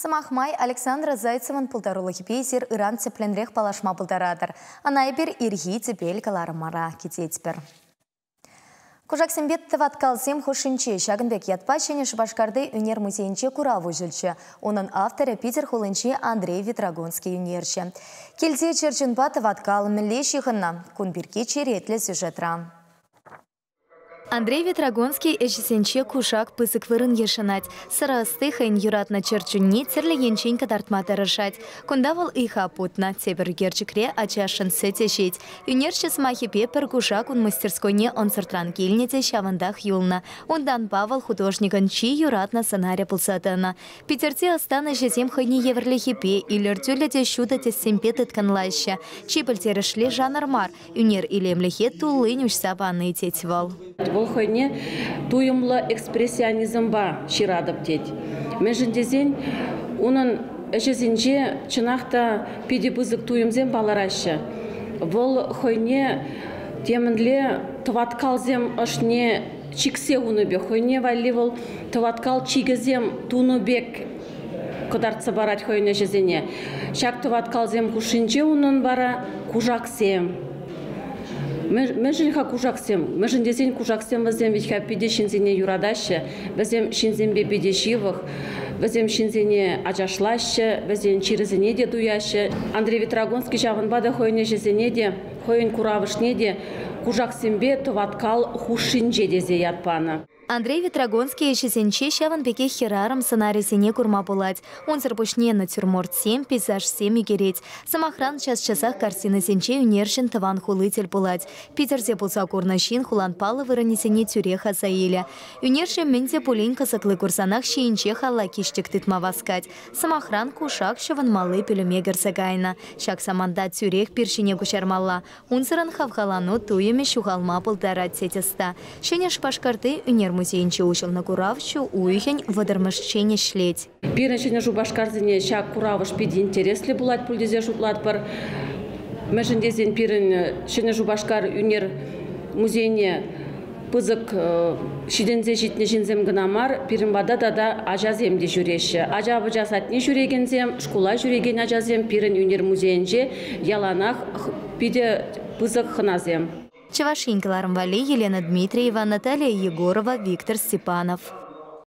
Сӑмах май, Александра Зайцеван пултарулӑхӗпе эсир ыран тӗплӗнрех паллашма пултаратӑр. Ӑна эпир ирхи тӗпел кӑларӑмра кӗтетпӗр. Кушаксемпе тӑваткалсем хушшинче ҫакӑн пек ятпа Ҫӗнӗ Шупашкарти ӳнер музейӗнче курав уҫӑлчӗ. Унӑн авторӗ Питӗр хулинчи Андрей Ветрогонский ӳнерҫӗ. Килте чӗрчунпа тӑваткал мӗнле ҫыхӑннӑ? Кун пирки черетлӗ сюжетра. Андрей Ветрогонский ӗҫӗсенче кушак пысӑк вырӑн йышӑнать. Сӑра ӑсти хӑйӗн юратнӑ чӗрчунне тӗрлӗ енчен кӑтартма тӑрӑшать. Кунта вӑл ыйха путнӑ, тепӗр ӳкерчӗкре ачашшӑн сӗт ӗҫет. Ӳнерҫӗ сӑмахӗпе пӗр кушак ун мастерскойне ӑнсӑртран килнӗ те ҫавӑнтах юлнӑ. Унтанпа вӑл художникӑн чи юратнӑ сӑнарӗ пулса тӑнӑ. Питӗрти ӑстан ӗҫӗсем хӑйне евӗрлӗхӗпе, илӗртӳллӗ те ҫутӑ тӗссемпе тыткӑнлаҫҫӗ. Чи пӗлтерӗшли жанр мар, ӳнер илемлӗхе туллин уҫса пани, тет вӑл. Вӑл хӑйне туйӑмлӑ экспрессионизмпа ҫыратӑп тет. Мӗншӗн тесен унӑн ӗҫӗсенче чӑнах та питӗ пысӑк туйӑмсем палӑраҫҫӗ. Вӑл хӑйне темӗнле тӑваткалсем ӑшне чиксе хунӑ пек, хӑйне валли вӑл тӑваткал чикӗсем тунӑ пек кӑтартса парать хӑйӗн ӗҫӗсене. Ҫак тӑваткалсем хушшинче унӑн вара кушаксем. Мӗншӗн-ха кушаксем? Мӗншӗн тесен кушаксем вӗсем вӗт-ха питӗ ҫынсене юратаҫҫӗ, вӗсем ҫынсемпе питӗ ҫывӑх, вӗсем ҫынсене ачашлаҫҫӗ, вӗсен чирӗсене те туяҫҫӗ. Андрей Ветрогонский ҫавӑнпа та хӑйӗн ӗҫӗсене те, хӑйӗн куравӑшне те кушаксемпе тӑваткал хушшинче тесе ят панӑ. Андрей Ветрогонский ӗҫӗсенче ҫавӑн пекех хӗрарӑм сӑнарӗсене курма пулать. Унсӑр пуҫне натюрмортсем, пейзажсем ӳкерет. Сӑмахран, час-часах картинӑсенче ӳнерҫӗн тӑван хули тӗл пулать. Питӗрте пулса курнӑ ҫын хулан паллӑ вырӑнӗсене тӳрех аса илӗ. Ӳнерҫӗ мӗн те пулин кӑсӑкли курсанах ҫийӗнчех алла киҫтӗк тытма васкать. Сӑмахран, кушак ҫӑвӑнмалли пӳлӗме кӗрсе кайнӑ. Ҫак саманта тӳрех пир ҫине куҫармалла. Унсӑрӑн хавхалану туйӑмӗ ҫухалма пултарать, тет ӑста. Ҫӗнӗ Шупашкарти ӳнер музейӗнче уҫӑлнӑ курав ҫу уйӑхӗн 30-мӗшчен ӗҫлет. Пирӗн Ҫӗнӗ Шупашкарсене ҫак куравӑш питӗ интереслӗ пулать пуль тесе шутлатпӑр. Мӗншӗн тесен пирӗн Ҫӗнӗ Шупашкар ӳнер музейне пысӑк ҫитӗнсе ҫитнӗ ҫынсем кӑна мар, пирӗн пата тата ачасем те ҫӳреҫҫӗ. Ача-пӑча садне ҫӳрекенсем, шкула ҫӳрекен ачасем пирӗн ӳнер музейӗнче яланах питӗ пысӑк хӑнасем. Чӑваш Ен кӑларӑм валли Елена Дмитриева, Наталия Егорова, Виктор Степанов.